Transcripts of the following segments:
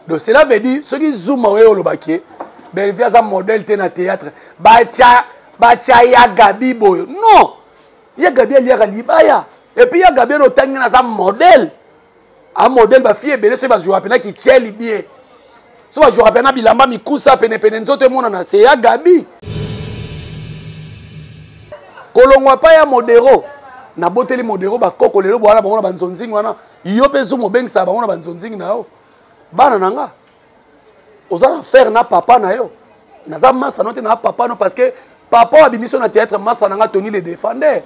Donc cela veut dire soki Zuma oye olobaki ye Bellevue aza modèle te na théâtre, bacha bacha ya Gabi boyo. Non, ya Gabi aliaka libaya et puis ya Gabi oyo otangi na aza modèle, a modèle ba fille ebele soki bazwaka mpena kicheli bien, soki bazwaka mpena bilamba mikusa penepene nzoto emonana, c'est ya Gabi. Kolongwa pa ya Modero, naboteli Modero bakoko lelo bwana bango na banzonzingi wana, yo mpe Zuma obengisaka bango na banzonzingi na yo. Bana na nga oza na affaire na papa na yo, naza masa no te na papa no, parce que papa oyo abimiso na théâtre masa na nga Tony le défendait.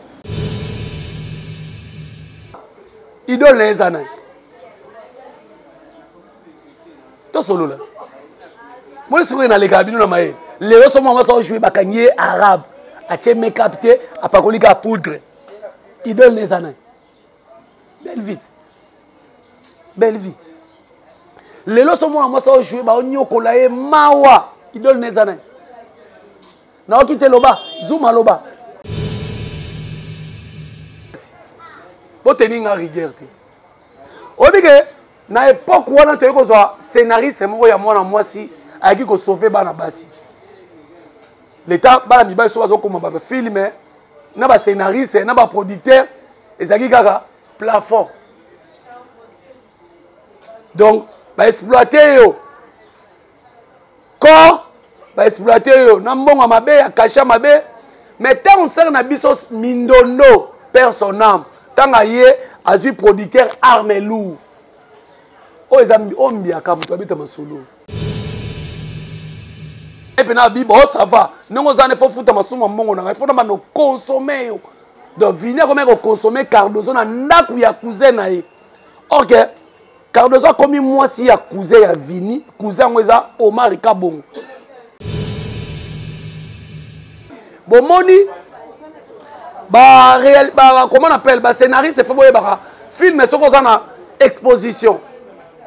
Idole na ye eza nani? Tosolola moni soki nalekaka bino na mayele. Lelo so mwa mwasi ajoue bakangi ye arabe, atie make-up te, apakoli kaka poudre. Idole na eza nani? Belle vie, belle vie. Lelo so mwana mwasi ajoue baonyokola ye mawa, idole na eza nani? Naoki te, loba Zuma, loba boteni nga rigueur te. Oyebi ke na époque wana toyei kozwa scénariste moko ya mwana mwasi ayaki kosauve bana basi. Leta bana mibali so bazokoma bafilme na bascénariste na baproducteur ezalaki kaka plafond, donc baexploite yo corps, baexploite yo na mbongo ya mabe ya kasha mabe. Mais ntango nsaka na biso mindondo père son âme, ntango aye azwi producteur arme lourd oyo eza oyo mbiaka moto abeta masolo epe na bibo, oh ça va, ndenge oza ne fo futa masumu ya mbongo na ngai, fo na bando consommer yo. Donc Vini akomaki kokonsome Cardozo na ndako ya cousin na ye. Or ke Cardozo akomi mwasi ya cousin ya Vini, cousin yango eza Omar Kabongo. Bomoni ba réel, ba comment on appelle, ba scénariste, faut boyebaka film soki oza na exposition.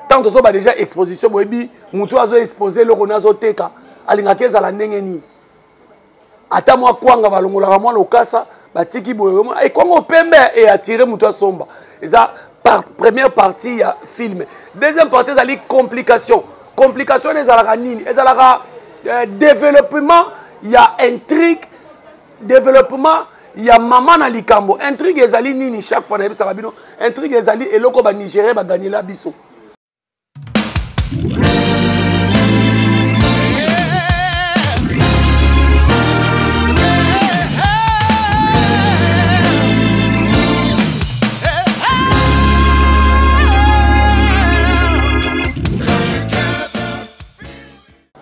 Tant tozoba déjà exposition, boyebi motu azo expose eloko na azoteka, alingaki ezala ndenge nini? Ata mwa kwanga balongolaka mwa lokasa batiki boye, ekwanga pembe e attire motu asomba. Eza première partie ya film. Deuxième partie ezali complication. Complication ezalaka nini? Ezalaka développement ya intrigue, développement ya mama na likambo. Intrigue ezali nini? Chaque fois nayebisaka bino, intrigue ezali eloko ba Nigérien baganyela biso.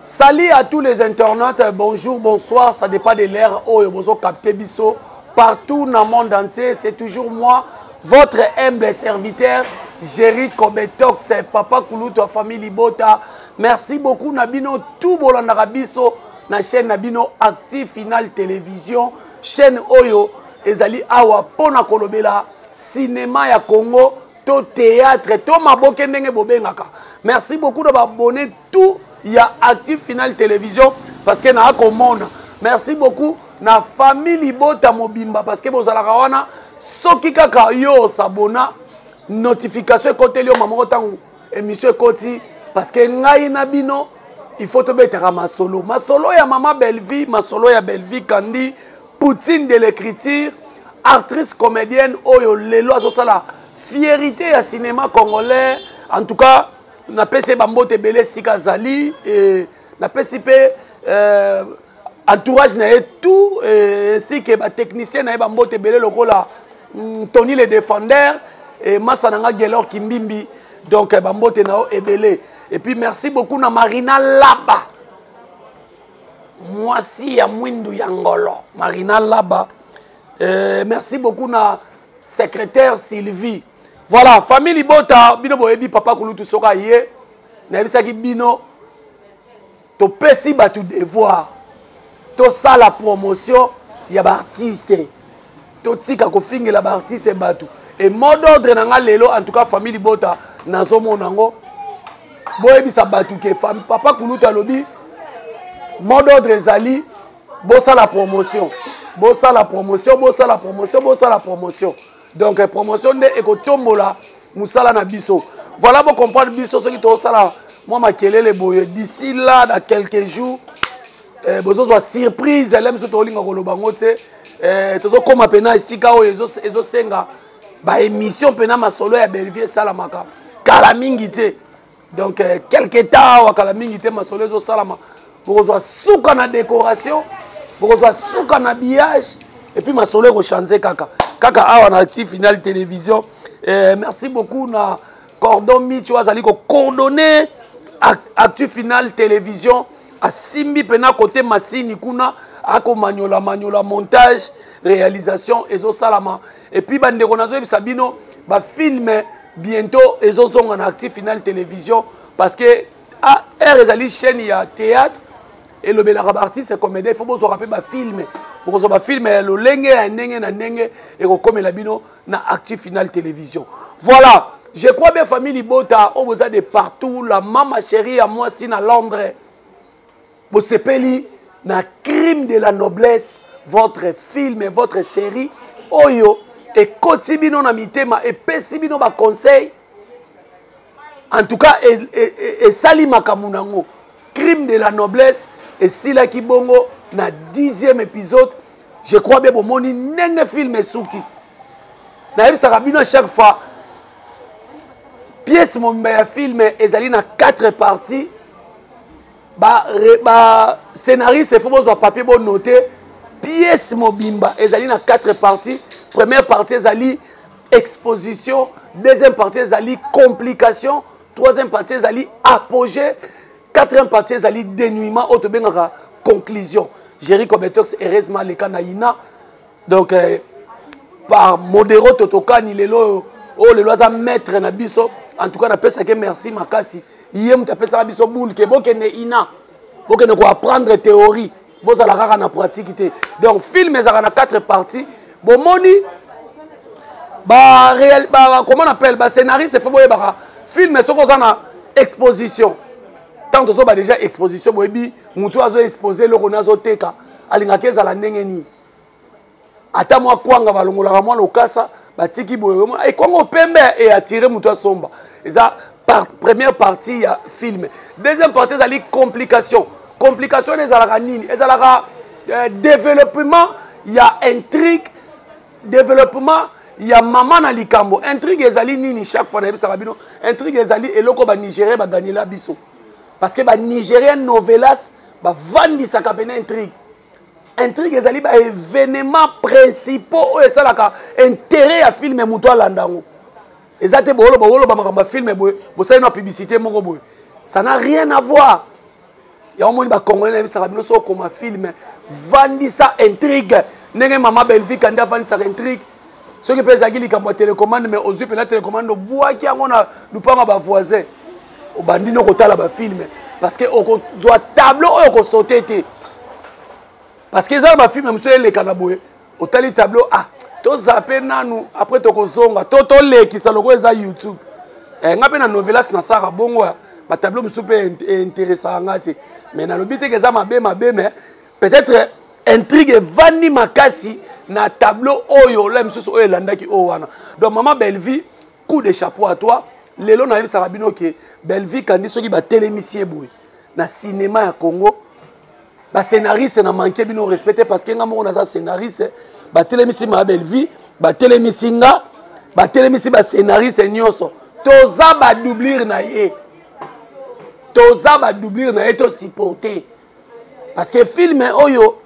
Salut à tous les internautes, bonjour, bonsoir, ça dépend de l'heure où vous avez capté biso partout dans le monde entier. C'est toujours moi, votre humble serviteur, Jerry Kobetox, Papa Kulutu, famille Libota. Merci beaucoup Nabino, tout bolandaka biso na chaîne Nabino Active Final Télévision, chaîne oyo ezali awa pona kolobela cinéma ya Congo, to théâtre, to maboke ndenge bobengaka. Merci beaucoup de abonner tout ya Active Final Télévision parce que na komona. Merci beaucoup na famille Libota mobimba parce que bozalaka wana soki kaka yo s'abonna, notification ekoteli yo mama tangu émission ekoti, parce que ngai na bino il faut tobetaka masolo, masolo ya mama Bellevue, masolo ya Bellevue Kandi, Poutine de l'écriture, actrice comédienne oyo lelo azosala fierté ya cinéma congolais. En tout cas napesi ye bambote ebele esika azali, e napesi mpe entourage na ye tout, ainsi que batechnicien na ye bambote ebele lokola Tony le défendeur et masa na nga Gelor Kimbimbi. Donc bambote na yo ebele. Et puis merci beaucoup na Marina Laba, mwasi ya mwindu ya ngolo, Marina Laba. Merci beaucoup na secrétaire Sylvie. Voilà, famille Libota, bino boyebi papa Kulutu soka ye, nayebisaki bino topesi bato devoir, tosala promotion ya ba artiste, totika kofingela ba artiste bato. Et mot d'ordre na nga lelo, en tout cas famille Libota nazomona yango, boyebisa bato ke papa Kulutu alobi mot d'ordre ezali bosala promotion, bosala promotion, bosala promotion, bosala promotion. Donc promotion nde ekotombola mosala na biso. Voilà, bo comprendre biso soki tosala mwa makelele boye. D'ici là, dans quelques jours, eh, bozozwa surprise. Ele mosusu tokolinga koloba yango te. Eh, tozokóma mpena esika oyo ezosenga baémission mpena masolo ya Bellevie esalamaka kala mingi te. Donc eh, quelque temps awa, kala mingi te, masolo ezosalama. Bokozwa suka na décoration, bokozwa suka na habillage, et puis masolo ekochange kaka kaka awa na Ti Final Télévision. Eh, merci beaucoup na Cordon Micho, azali kocoordonne Actu Final Télévision. Asimbi mpena kote masini kuna, akomanyola manyola, montage, réalisation ezosalama. Et puis bandeko, nazoyebisa bino, bafilm bientôt ezozonga na Actu Final Télévision, parce que r ezali chaîne ya théâtre, elobelaka baartiste comédien. Il faut bozwaka mpe bafilm. Bokozwa bafilm ya lolenge ya ndenge na ndenge, ekokomela bino na Actu Final Télévision. Voilà, je crois bien, famille libota oyo boza de partout, la mama chérie ya mwasi na Londres, bosepeli na Crime de la noblesse, votre film, votre série oyo ekoti bino na mitema, epesi bino baconseil. En tout cas, esali makambo nango. Crime de la noblesse esilaki bongo na 10e épisode. Je crois bien bomoni ndenge film esuki. Nayebisaka bino à chaque fois, pièce mobimba ya film ezali na 4 parties. Ba scénariste, faut bozwa papier, bonote. Pièce mobimba ezali na 4 parties. Première partie ezali exposition, deuxième partie ezali complication, troisième partie ezali apogée, quatrième partie ezali dénouement oyo tobengaka conclusion. Géri Cobetox, heureusement leka na ina. Donc par Modero Totokani, lelo oyo, oyo lelo aza maître na biso. En tout cas, napesaki merci makasi. Ye moto apesaka biso boule ke bokende ina, bokende koapprendre théorie, bozala kaka na pratique te. Donc film ezalaka na quatre parties. Bomoni ba, ba, comment on appelle, bascénariste, faut boyebaka film soki oza na exposition. Tant tozoba déjà exposition, boyebi motu azo expose eloko na azoteka, alingaki ezala ndenge nini. Ata mwa kwanga balongolaka mwa lokasa, batiki boye, ekwanga pembe eatire motu asomba. Eza première partie ya film. Deuxième partie ezali complication. Complication ezalaka nini? Ezalaka développement ya intrigue, développement ya mama na likambo. Intrigue ezali nini? Chaque fois nayebisaka bino, intrigue ezali eloko banigérien baganyela biso, parce que banigérien novelas bavandisaka pene intrigue. Intrigue ezali baévénement principaux oyo esalaka intérêt ya film, moto alanda yango. Eza te booloba oloba makambo ya film boye, bosali na publicité moko boye, ça n'a rien à voir. Yango moni bacongolais, nayebisaka bino, so okoma film, vandisa intrigue ndenge mama Belvika nde avandisaka intrigue. Soki mpe ezalaki likambo ya télécommande, mais ozwi mpena télécommande, obwaki yango na lupango ya bavoisin, obandi no kotala bafilm, parce que okozwa tableau oyo okosaute te, parce que eza na bafilm mosusu eleka na boye, otali tableau, ah, tozape nanu, après tokozonga to tolekisa lokola eza YouTube. Eh, nga mpe na novelas nasalaka bongo. Ya batableau mosusu mpe interesaka nga te, mais nalobi teke eza mabe mabe, mais peut-être intrigue evandi makasi na tableau oyo la mosusu oyo elandaki oyo wana. Donc mama Bellevie, coup de chapeau à toi. Lelo nayebisaka bino ke Bellevie Kandi, soki batelemisi ye boye na cinéma ya Congo, bascénariste na manke bino respecte, parce que nga moko naza scénariste. Batelemisi ma Bellevie, batelemisi nga, batelemisi bascénariste nyonso. Toza badoublure na ye, toza badoublure na ye, tosupporte, parce que film oyo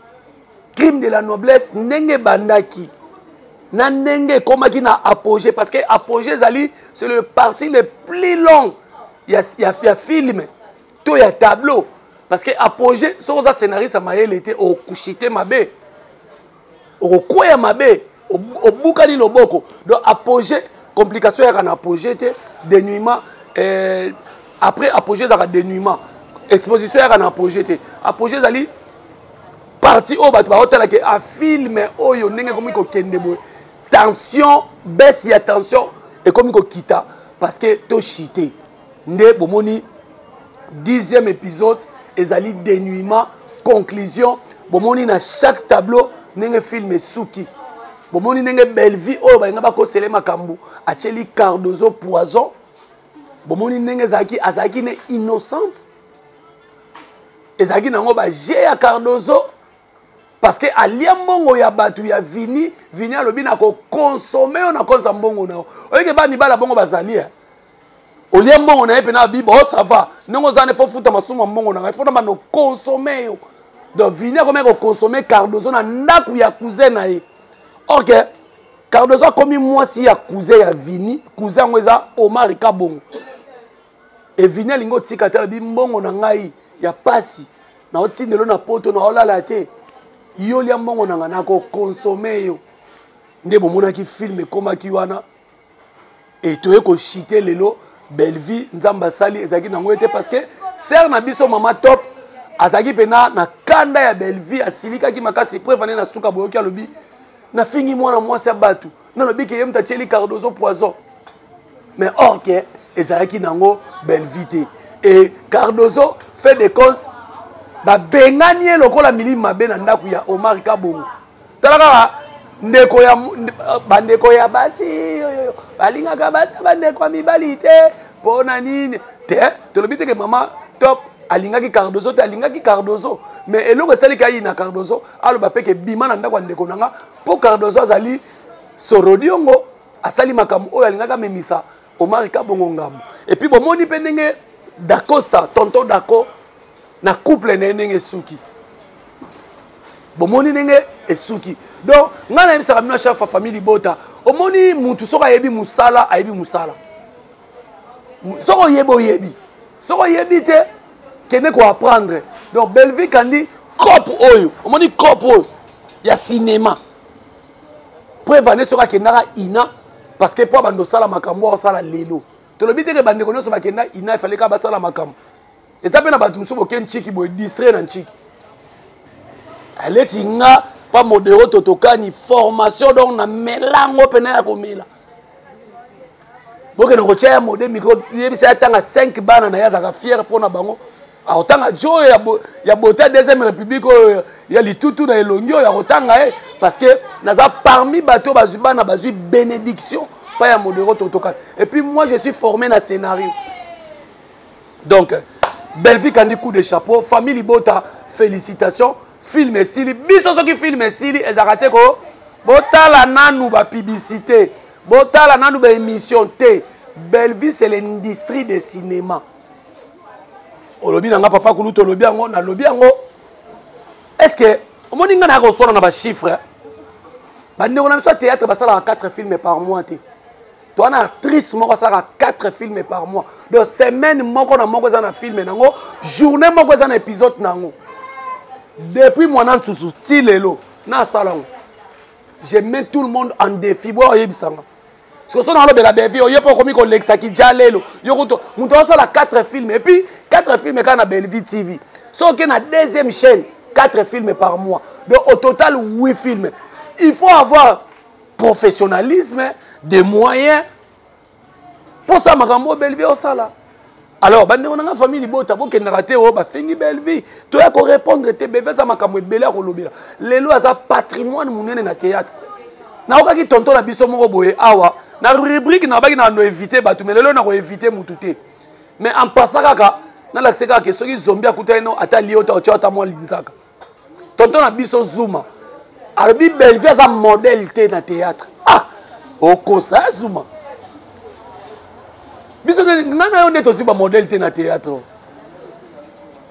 Crime de la noblesse, ndenge ebandaki na ndenge ekomaki na apogée, parce que apogée ezali, c'est le parti le plus long ya film to ya tableau, parce que apogée, soki oza scénariste ya mayele te, okoshite mabe, okokwea mabe, obukani loboko. Donc apogée, complication eyaka na apogée te, dénouement. Après apogée ezalaka dénouement. Exposition eyaka na apogée te. Apogée ezali partie oyo bato baotalaka afilm oyo ndenge ekomi kokende boye, tension, baisse ya tension ekomi kokita, parce que toshite nde bomoni 10e épisode ezali dénouement, conclusion. Bomoni na chaque tableau ndenge film esuki. Bomoni ndenge Bellevie oyo balinga bakosele makambo, atieli Cardozo poison. Bomoni ndenge ezalaki, azalaki ne innocente. Ezalaki nango ba jeu ya Cardozo parce que alia mbongo ya bato ya Vini. Vini alobi na ko consommer yo na compte ya mbongo na yo. Oyeke ba mibala bongo bazali eh. Olia mbongo na ye mpe na bibo, oh, ça va. Ndenge oza ne faut futa masumu ya mbongo na ngai, faut na bando consommer yo. Donc Vini akomaki ko consommer Cardozo na ndako ya cousin na ye. Or que Cardozo akomi mwasi ya cousin ya Vini, cousin yango eza Omar Kabongo. Et Vini alingi otika te, alobi mbongo na ngai ya pasi naotindelo na poto naolala te, yo lia mbongo na ngai nakokonsome yo. Nde bomonaki film ekomaki wana e toye kochite lelo. Bellevue Nzambe asali ezalaki nango ye te, parce que sœur na biso mama Top azalaki mpena na kanda ya Bellevue, asilikaki makasi. Preuve ane na suka boyoki alobi nafingi mwana mwasi ya bato, nalobi ke ye moto atieli Cardozo poison, mais or ke ezalaki nango Bellevue te. Et Cardozo fait des comptes, babengani ye lokola milimo mabe na ndako ya Omar Kabongo. Tala kaka ndeko ya bandeko ya basi oyo balingaka basi ya bandeko ya mibali te, mpo na nini te? Tolobi te ke mama Top alingaki Cardozo te, alingaki Cardozo, mais eloko esaliki ayi na Cardozo aloba mpe ke bima na ndako ya ndeko na nga, mpo Cardozo azali sorodiongo, asali makambo oyo alingaki amemisa Omar Kabongo ngambo. Et puis bomoni mpe ndenge Dacosta, tonton Daco na couple na ye ndenge esuki, bomoni ndenge esuki. Donc ngai nayebisaka bino chef ya famille libota, omoni mutu soki ayebi mosala, ayebi mosala. Soki oyebi, oyebi. Soki oyebi te, kende koapprendre. Donc Bellevue Kandi cope oyo omoni, cope oyo ya cinéma, preuve ane soki akendaka ina, parce que mpo abanda osala makambo osala lelo. Tolobi te ke bandeko nyonso bakenda ina efale kaka basala makambo. Eza mpe na bato mosusu boke ntiki boye distrait na ntiki aleti nga pa modero totokani formation. Donc na melango mpena ya komela, bokende kotia ya mode micro, yebisa ya tanga 5 bana na ye, azalaka fiere mpo na bango. Akotanga jo oyo ya beauté ya deuxième république, oyo ya litutu na elongi oyo akotanga ye, parce que naza parmi bato oyo bazwi bana, bazwi bénédiction pa ya modero totokani. Et puis moi, je suis formé na scénario. Donc Bellevue Kandi, coup de chapeau. Famille libota, félicitations. Film esili biso, soki film esili ezalaka te ko botala nanu ba publicité, botala nanu ba émission te. Bellevue, c'est l'industrie de cinéma. Olobi na nga papa kulutu, olobi yango, nalobi yango. Est ce que omoni nga nayaka koswana na bachiffre? Bandeko na biso ya théâtre basalaka 4 films par mois te. Toa na actrice moko asalaka 4 films par mois, donc semaine moko na moko eza na film nango, journée moko eza na épisode nango. Depuis mwana nsusu ti lelo na asala yango. Je mets tout le monde en défi. Boya oyebisanga soki so nalobela Bellevue, oye mpo okomi kolekisa kija lelo. Yo kutu moto asala 4 films, et puis 4 films kaka na Bellevue TV. Soki oke na deuxième chaîne, 4 films par mois, donc au total 8 films. Il faut avoir professionnalisme, des moyens mposa makambo oyo Bellevue osala. Alors bandeko na nga famille libota, bokendaka te oyo bafingi Bellevue, toya korépondre te. Bellevue aza makambo ebele ya kolobela lelo, aza patrimoine monene na théâtre. Naokaki tonton na biso moko boye awa na rubrique, nabaki na no éviter bato, mais lelo nakoéviter mutu te. Mais en passant kaka nalakise kaka ke soki zombi akutani no ata liota otya ata mwa linzaka. Tonton na biso Zuma alobi Bellevue aza modèle te na théâtre. Ah, okosa Zuma, biso nga na yo nde tozwi bamodèle te na théâtre.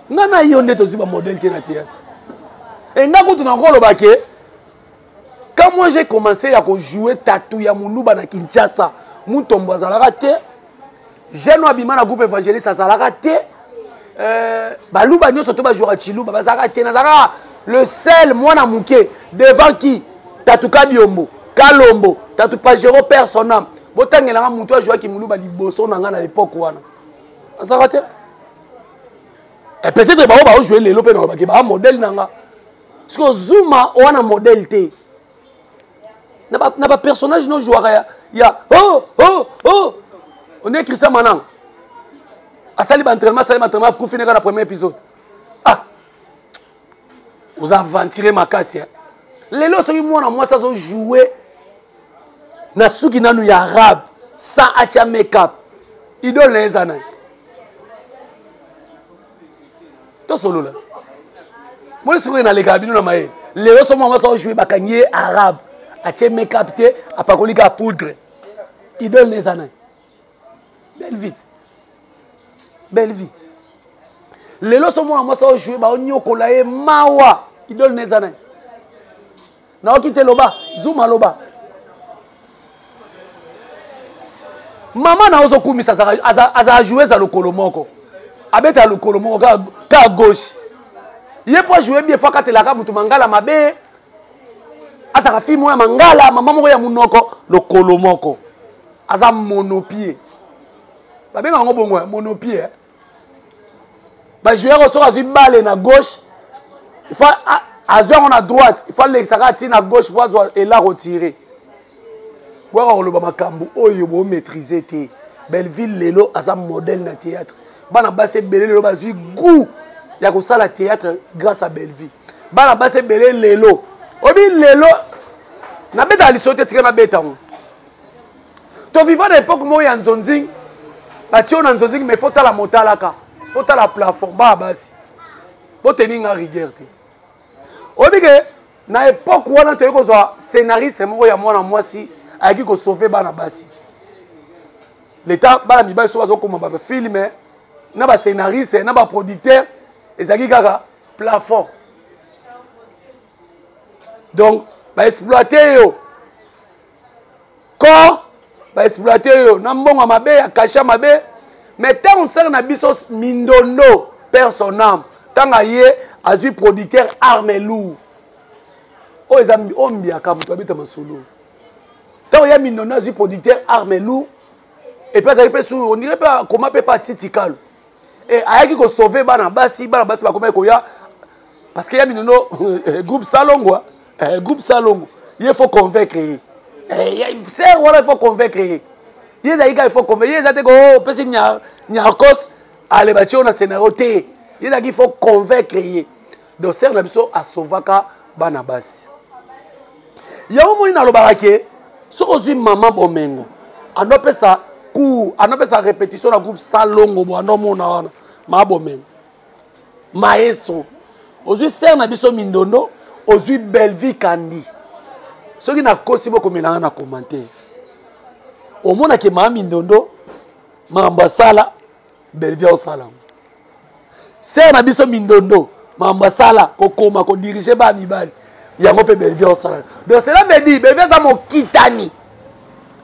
Nga na yo nde tozwi bamodèle te na théâtre. E nga kutu nakoloba ke quand moi j'ai commencé ya kojouer tatu ya moluba na Kinshasa, Mutombo azalaka te, jeune abima na groupe évangéliste azalaka te, baluba nyonso to bajouaka chiluba bazalaka te. Nazalaka le seul mwana moke devant qui tatu Kadiombo, Kalombo, tatu Pajero, père son âme. Botangelanga motu ajouaki moluba liboso na nga na époque wana, azalaka te. Et peut-être bao baojoue lelo mpe nalobaki baa modèle na nga. Siko Zuma wana modèle te na bapersonnage nojouaka ya oh, oh, oh. Onde Christian Mananga asali baentraînement, asali baentraînement, akufi neka na premier épisode. Ah, oza aventure makasi eh. Lelo soki mwana mwasi azojoue na suki nanu ya arabe sans atia make-up. Idole na ye eza nani? Tosolola. Moni sikoyo nalekaka bino na mayele. Lelo so mwa mwasi ajoue bakangi ye arabe. Atie make-up te, apakoli kaka poudre. Idole na eza nani? Belle vie. Belle vie. Lelo so mwana mwasi ajoue baonyokola ye mawa. Idole na eza nani? Naoki te loba, zuma loba. Mama na ozokumisa azala joueuse ya lokolo moko. Abeta lokolo moko kaka gauche. Ye po ajoue bien fo akatelaka moto mangala mabe. Azalaka fille moko ya mangala, mama moko ya monoko, lokolo moko. Aza monopied. Babengaka yango bongo, monopied. Ba joueur soki azwi balle na gauche, il faut azwi yango na droite, il faut alekisa kaka ti na gauche po azwa ela retirer. Bwaka koloba makambo oyo bo maîtriser te. Belleville lelo aza modèle na théâtre. Bana basi ebele lelo bazwi goût ya kosala théâtre grâce à Belleville. Bana basi ebele lelo. Obi lelo nabetaka lisolo te, tika nabeta yango. Toviva na époque moko ya nzonzing, batio na nzonzing mais faut tala motalaka, faut tala plafond ba basi. Boteni nga rigueur te. Obi ke na époque wana toyei kozwa scénariste moko ya mwana mwasi ayaki kosauve bana basi. L'état bana mibali so bazokoma ba film na ba scénariste na ba producteur ezalaki kaka plafond. Donc ba exploiter yo corps, ba exploiter yo na mbongo mabe ya kasha mabe. Mais ntango nsala na biso mindondo perd son âme, ntango aye azwi producteur arme lourd oyo eza oyo mbiaka moto abeta masolo. Ntango ya mindondo azwi producteur arme lourd et puis azali mpe su on dirait mpe akoma mpe pa titikalo et ayaki kosauve bana basi, bana basi bakomaki koya parce que ya mindondo groupe Salongo, groupe Salongo ye faut convaincre ye. Ser wana il faut convaincre ye. Ye ezalaki kaka il faut convaincre ye, eza te ko opesi nyarkos ale batie oyo na scénario te. Ye ezalaki il faut convaincre ye. Donc ser na biso asovaka bana basi. Yango moni nalobaka ke soki ozwi mama bomengo andopesa cours, andopesa répétition na groupe Salongo bo andomona wana mama bomengo maestro. Ozwi ser na biso mindondo, ozwi Bellevue Kandi. Soki nakosi bokomelanga na commentaire. Omonake mama mindondo makambo asala Bellevue osala. Ser na biso mindondo makambo asala kokoma kodirige ba mibali yango mpe Bellevue osala. Donc cela veut dire Bellevue aza mokitani.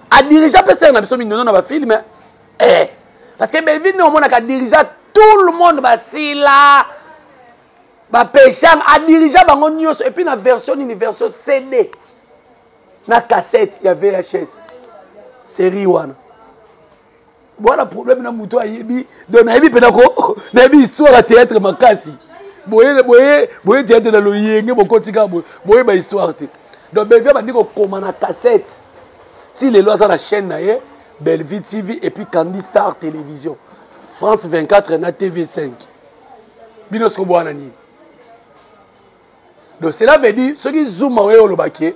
A dirige mpe ser na biso mindondo na ba film. Parce que Bellevue ne omonaka dirige tout le monde basila ba peshang a dirige bango nyonso et puis na version nini, version CD na cassette ya VHS série wana. Bwana problème na moto ayebi, donc nayebi pena ko nayebi histoire ya théâtre makasi. Boye boye boye théâtre na loyenge bokotika boye boye ba histoire te. Donc Bellevue bandi kokoma na cassette. Ti lelo aza na chaîne na ye Bellevue TV et puis Candy Star Télévision. France 24 na TV5. Bino siko bwana nini? Donc cela veut dire soki Zuma oyo olobaki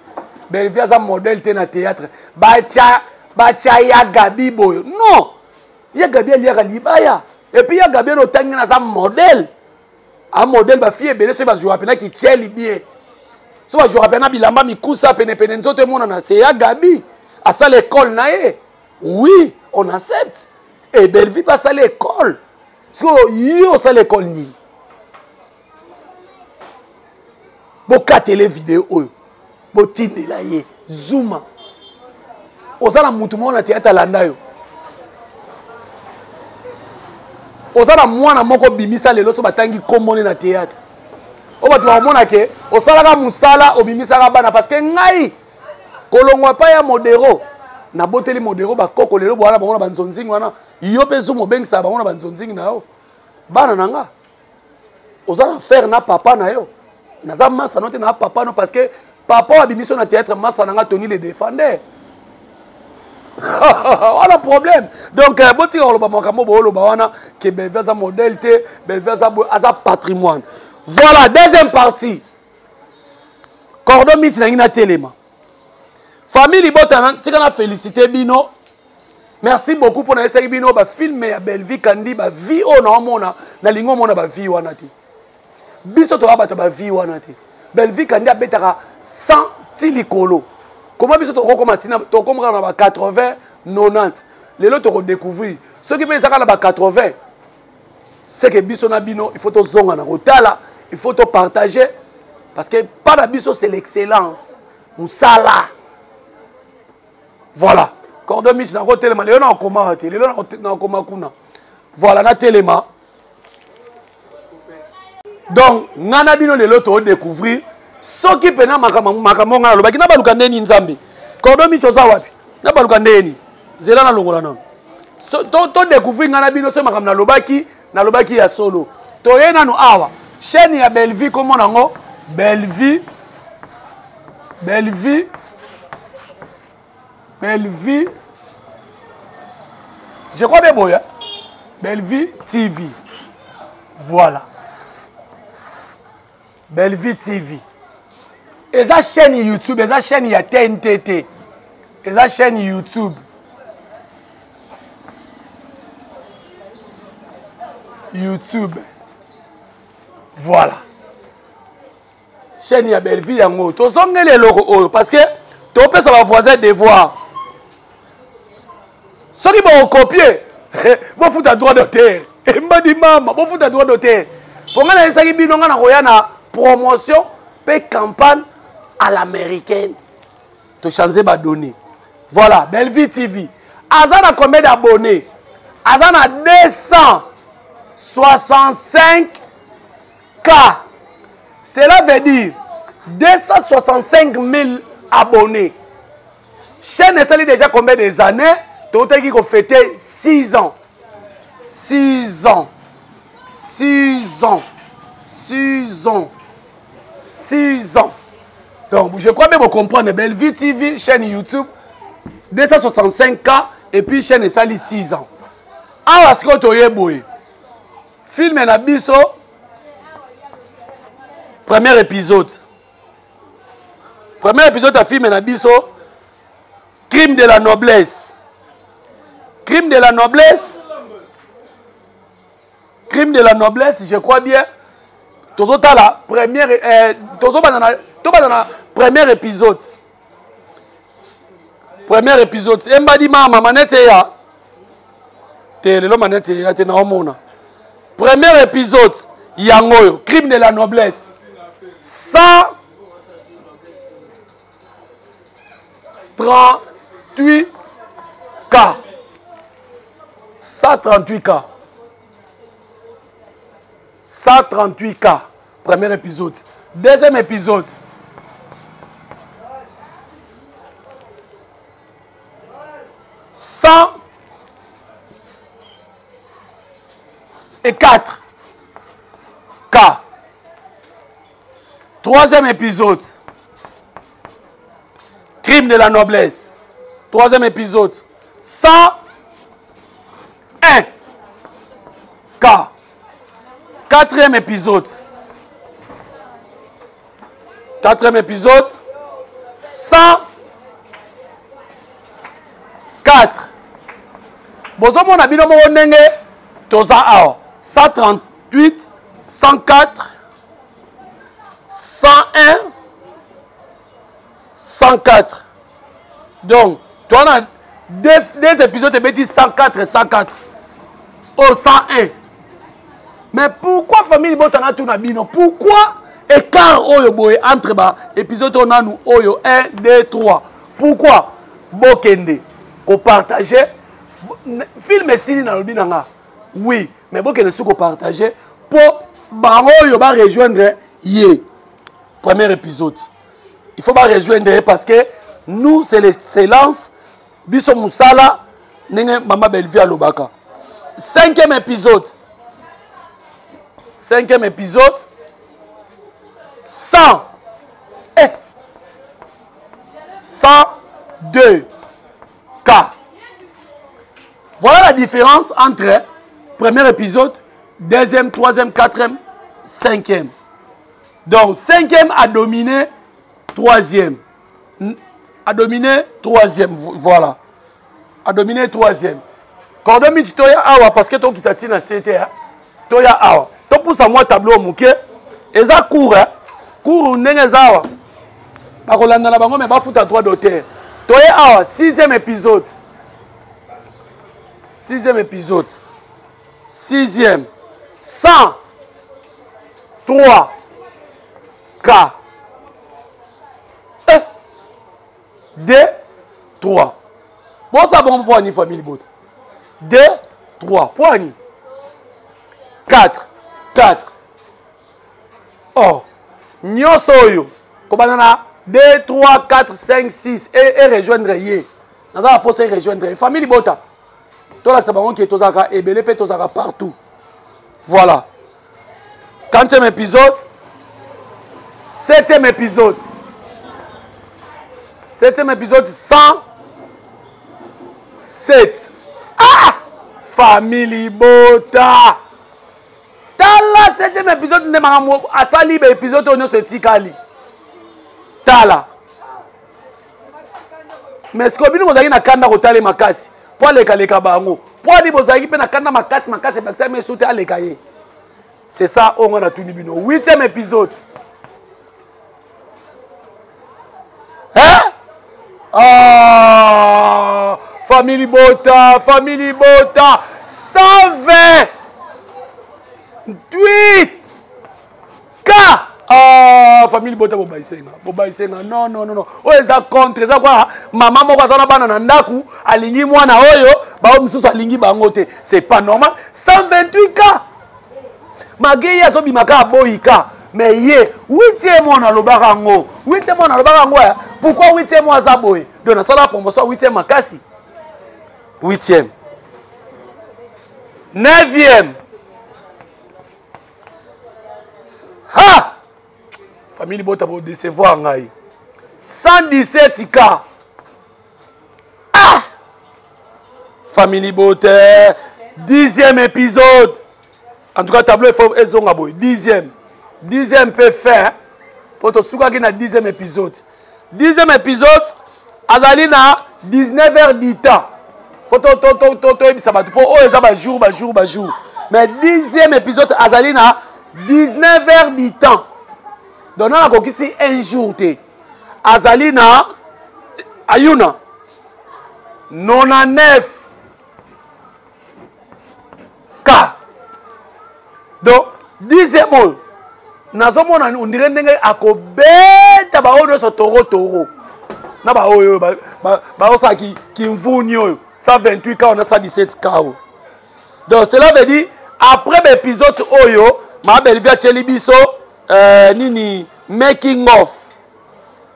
Bellevue aza modèle te na théâtre, bacha bacha ya Gabi boyo. Non, ya Gabi aliaka libaya et puis ya Gabi no tangi na za modèle. A modèle ba fille ebele soki bazwaka pena kicheli bien. Soki bazwaka pena bilamba mikusa pene pene nzoto emonana, c'est ya Gabi. Asala école na ye. Oui, on accepte. Et Bellevue pas sala école. So yo sala école nini? Bokatele video oyo botindela ye Zuma. Oza na mutu moko na théâtre alanda yo. Oza na mwana moko bimisa lelo so batangi kombo ne na théâtre. Oyo bato bakomona ke osalaka mosala obimisaka bana parce que ngai kolongwa pa ya modero naboteli modero bakoko lelo bwana bango na banzonzingi wana yo mpe Zuma obengisaka bango na banzonzingi na yo bana na nga. Oza na affaire na papa na yo. Naza masa no te na papa no parce que papa wa bimiso na théâtre masa na nga Tony le défendait. Wana problème. Donc botika koloba makambo booloba wana ke Bellevue aza modèle te, Bellevue aza boye, aza patrimoine. Voilà, deuxième partie. Cordon Mitch nangi na telema. Famille libota na tika na féliciter bino. Merci beaucoup mpo nayesaki bino bafilme ya Bellevue Kandi, bavie oyo naomona, nalingi omona bavie wana te. Biso toya bato ya bavie wana te. Bellevue Kandi abetaka 100 ti likolo. Koma biso tokokoma ntina tokomaka na ba 80 90 lelo tokodécouvrir soki mpe ezaka na ba 80 c'est que biso na bino il faut tozonga na kotala, il faut topartager parce que pas na biso c'est l'excellence mosala. Voilà, cordon mich nakotelema lelo, nakokoma te lelo, nakokoma kuna. Voilà, natelema. Donc nga na bino lelo todécouvrir soki mpena makambo nga nalobaki na baluka ndeni nzambe. Cordon mich oza wapi? Na baluka ndeni zela nalongola nano todécouvrir nga na bino soki makambo nalobaki ya solo. Toye nanu awa, chaîne ya Bellevue, komona yango Bellevue, Bellevue, Bellevue, je crois bien boya Bellevue TV. Voilà, Bellevue TV eza chaîne YouTube, eza chaîne ya TNT te, eza chaîne YouTube. YouTube, voilà, chaîne ya Bellevue yango. Tozongeli eloko oyo parce que topesa bavoisin devoir. Soki bokopie, bofuta droit d'auteur. Embadi mama, bofuta droit d'auteur. Mpo ngai nayesaki bino, ngai nakoya na promotion mpe campagne à l'américaine, tochange badonnées. Voilà, Bellevue TV aza na combien d'abonnés? Aza na 265 K. Cela veut dire 265 000 abonnés. Chaîne esali déjà combien des années? Totaki kofete 6 ans, 6 ans, 6 ans, 6 ans, 6 ans. Donc je crois bien vous comprendre. Bellevue TV, chaîne YouTube, 265K, et puis chaîne esali 6 ans. Awa sikoyo toye boye, film na biso, premier épisode, premier épisode ya film na biso Crime de la noblesse, Crime de la noblesse, Crime de la noblesse, je crois bien tozotala première, tozobanda na, tobanda na premier épisode, premier épisode. Embadi mama, manete eya te lelo, manete eya te. Naomona premier épisode yango oyo, Crime de la noblesse, 138 K, 138 K, 138 K, premier épisode. Deuxième épisode, 104 K. Troisième épisode, Crime de la noblesse, troisième épisode, 101 K. Quatrième épisode, quatrième épisode, 104. Bozomona bino moko ndenge toza awa: 138, 104, 101, 104. Donc toza na deux épisodes ebeti 104, 104 oyo 101. Mais pourquoi, famille botanga tuna bino, pourquoi écart oyo boye entre ba épisode oyo nanu oyo 1, 2, 3? Pourquoi? Bokende kopartage film esili, nalobi na nga oui, mais bokende su kopartage mpo bango oyo barejoindre ye. Premier épisode, il faut barejoindre ye parce que nous, c'est l'excellence. Biso mosala ndenge mama Bellevue alobaka. Cinquième épisode, cinquième épisode, 100 eh, 102 K. Voilà la différence entre premier épisode, deuxième, troisième, quatrième, cinquième. Donc cinquième a dominé troisième, a dominé troisième. Voilà. Adomine troisième. Cordon Mitch toya awa parce que tokita ntina se te. Toya awa. Topusa mwa tableau moke. Eza court, hein? Court ndenge eza awa. Bakolanda na bango mais bafuta droit d'auteur. Toye awa, sixième épisode. Sixième épisode. Sixième. 103 K. E. 2, 3. Bosa bongo mpo ani famille libota. 2, 3. Mpo ani? 4, 4. Oh, nyonso oyo kobanda na 2, 3, 4, 5, 6 e rejoindre ye. Naza na posa e rejoindre ye. Famille libota. Tolakisa bango ke tozalaka ebele mpe tozalaka partout. Voilà. Quantième épisode. Septième épisode. Septième épisode, 107. Ah! Famille Libota. Tala, septième épisode, nde makambo asali ba épisode oyo nyonso etikali. Tala. Mais sikoyo bino bozalaki na kanda kotala ye makasi mpo alekaleka bango, mpo ani bozalaki mpe na kanda makasi makasi ebakisa meso te aleka ye. C'est ça oyo nga natuni bino. Huitième épisode. Hein? Ah, famille Libota, famille Libota, 128 K. Ah, famille Libota bobayisenga, bobayisenga. Non, non, non, non. Oyo eza contre, eza kwa mama moko aza na bana na ndaku, alingi mwana oyo, ba misusu alingi bango te. C'est pas normal. 128 K. Malgré ye azobima kaka aboyi ka, mais ye huitième mwana alobaka yango. Huitième mwana alobaka yango ya. Pourquoi huitième mwana aza boye? Donc nasala promotion huitième makasi. Huitième. Neuvième. Ha! Famille Libota bo décevoir ngai. 117 K. Ah! Famille Libota, 10e épisode. En tout cas, tableau il faut ezonga boye. 10e. 10e pe fin. Po tosukaki na 10e épisode. 10e épisode azali na dix-neuf heures du temps. Faut to to to to toyebisa bato po oyo eza ba jour ba jour ba jour. Mais 10e épisode azali na dix-neuf heures du temps. Donc nana akokisi un jour te. Azali na ayuna 99 K. Donc 10e oyo nazomona on dirait ndenge akobeta baoyo nyonso toro toro na baoyo baosala kimvuni oyo 128 K na 117 K oyo. Donc cela veut dire après l'épisode oyo ma Bellevue atieli biso nini making of.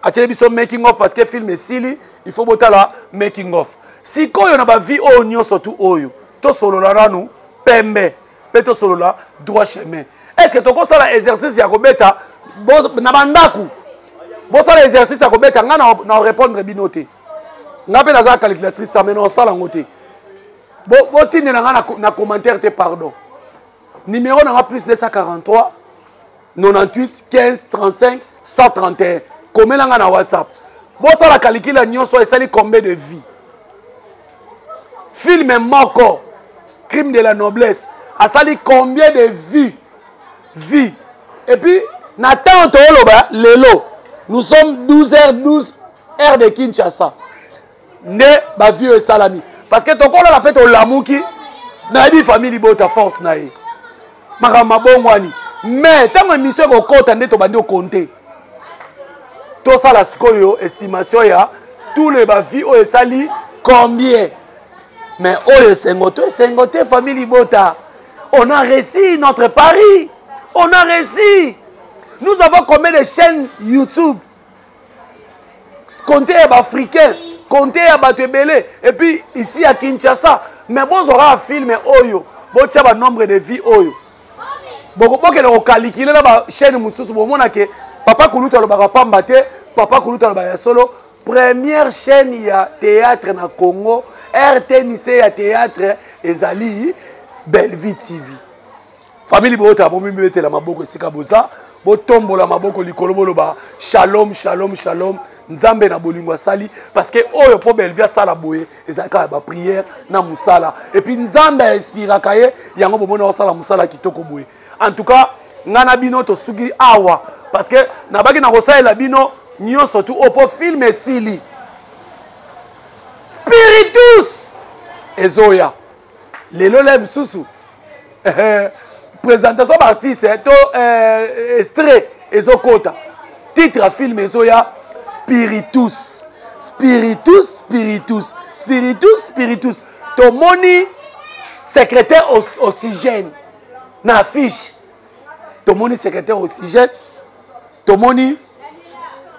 Atieli biso making of parce que film esili, il faut botala making of. Sikoyo na ba vie oyo nyonso tu oyo tosolola nanu pembe pe tosolola droit chemin. Est-ce que tokosala exercice ya kobeta na bandaku? Bosala exercice ya kobeta nga na répondre bino te. Nga pe naza calculatrice mais na osala ngo te. Botindela nga na commentaire te pardon. Numéro na nga plus 243 98 15 35 131. Komela nga na WhatsApp. Bosala calcul ya nyonso esali combien de vie? Film moko Crime de la noblesse asali combien de vues? Vie. Et puis na temps toloba lelo nous sommes douze heures douze heure de Kinshasa. Nde ba vieux esalami parce que tokolala pe tolamuki nayebi famille libota force na ye makambo mabongwani mais ntango émission ekokota nde tobandi okonte tosala sikoyo estimation ya tous les ba vie oyo esali combien. Mais oyo esengo to esengo te famille libota, on a réussi notre pari, on a réussi. Nous avons combien de chaînes YouTube? Comptez ya ba africain, comptez ya bato ebele et puis ici à Kinshasa. Mais bozwaka film oyo botia ba nombre de vie oyo bokende kokalikile na ba chaîne mosusu, bomona ke papa Kulutu alobaka pamba te, papa Kulutu alobaka ya solo. Première chaîne ya théâtre na Congo, RTNC ya théâtre ezali Bellevue TV. Famille bota bomibetela maboko esika boza, botombola maboko likolo boloba shalom shalom shalom. Nzambe na bolingo asali parce que oyo po Bellevue asala boye ezalaka ya ba prière na musala et puis Nzambe a inspiraka ye yango bomona osala musala kitoko boye. En tout cas nga na bino tosuki awa parce que nabaki na kosalela bino nyonso tu opo film esili spiritus ezoya lelo le mosusu présentation baartiste eh, to eh, extrait ezokota titre ya film ezoya spiritus spiritus spiritus spiritus spiritus tomoni secrétaire oxygène na affiche tomoni secrétaire oxygène tomoni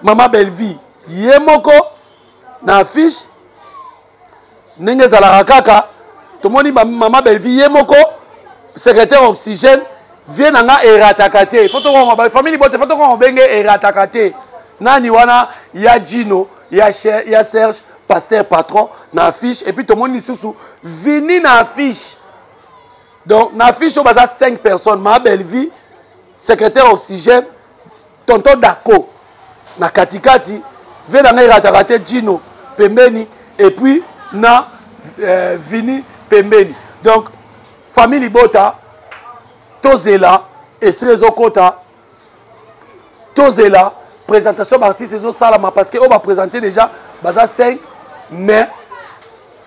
mama bellevie ye moko na affiche ndenge ezalaka kaka tomoni mama bellevie ye moko secrétaire oxygène vie na nga erataka te fo tokongo famille bote fo tokongo benge erataka te nani wana ya Gino ya, ya Serge pasteur patron na affiche et puis tomoni lisusu vini na affiche. Donc na affiche oyo baza 5 personnes, ma Bellevie secrétaire oxygène, tonton Dako na katikati, vie na ngai erataka te Gino pembeni et puis na Vini pembeni. Donc famille libota tozela extrait ezokota, tozela présentation baartiste ezosalama parce que oyo baprésente déjà baza 5, mais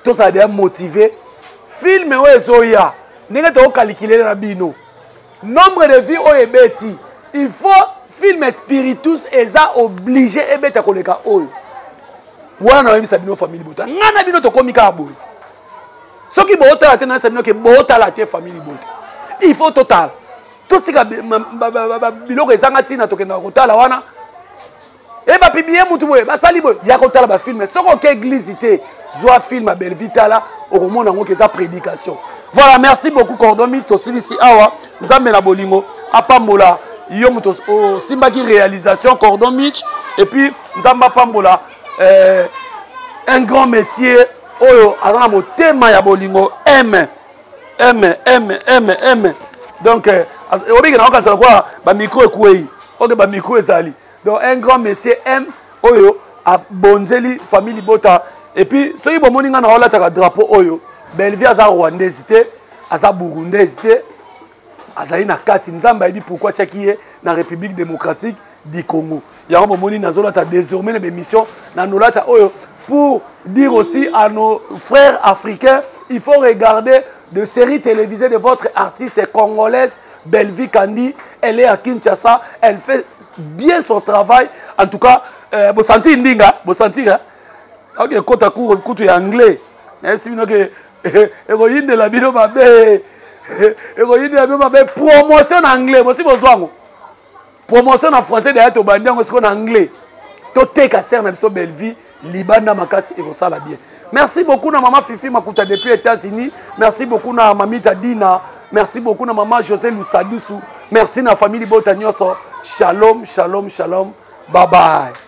tozala deja motivé. Film oyo ezoya ndenge tokokalikile na bino nombre de vie oyo ebeti, il faut film spiritus eza obligé ebeta koleka oyo wana. Nayebisa bino famille libota, ngai na bino tokomi kaka boye. Soki bootala te, nayebisa bino ke bootala te. Famille libota, il faut totala, totika biloko ezanga ntina tokendaka kotala wana e bapiblie mutu boye basali boye ya kotala bafilme. Soki oke église te, zwa film ya Bellevue tala, okomona yango ke eza prédication. Voilà, merci beaucoup Cordon Mille. Tosilisi awa. Nzambe na bolingo apambola yo moto osimbaki réalisation, Cordon Mitch, et puis Nzambe apambola un grand monsieur oyo aza na motema ya bolingo M M M M M. Donc obiki na okanisa lokola bamicro ekwei, oke bamicro ezali. Donc un grand monsieur M oyo abonzeli famille libota. Et puis soki bomoni nga na olataka drapeau oyo, Bellevue aza rwandaise te, aza burundaise te, azali na kati. Nzambe ayebi pourquoi atiaki ye na République démocratique du Congo. Yango bomoni nazolata désormais na bémission na nolata oyo pour dire aussi à nos frères africains, il faut regarder de séries télévisées de votre artiste congolaise Bellevue Kandi. Elle est à Kinshasa, elle fait bien son travail. En tout cas, bosanti ndinga, bosanti hein? Ok, kota cours kutu ya anglais. Nayesi bino ke ekoyindela bino mabe, ekoyindela bino mabe. Promotion na anglais, bosi bozwango. Promotion na français d'ailleurs tobandi yango sikoyo na anglais. Toteka sœur na biso Bellevue libanda makasi ekosala bien. Merci beaucoup na mama Fifi Makuta depuis États-Unis. Merci beaucoup na mamita Dina. Merci beaucoup na mama José Lusadusu. Merci na famille Libota nyonso. Shalom, shalom, shalom. Bye bye.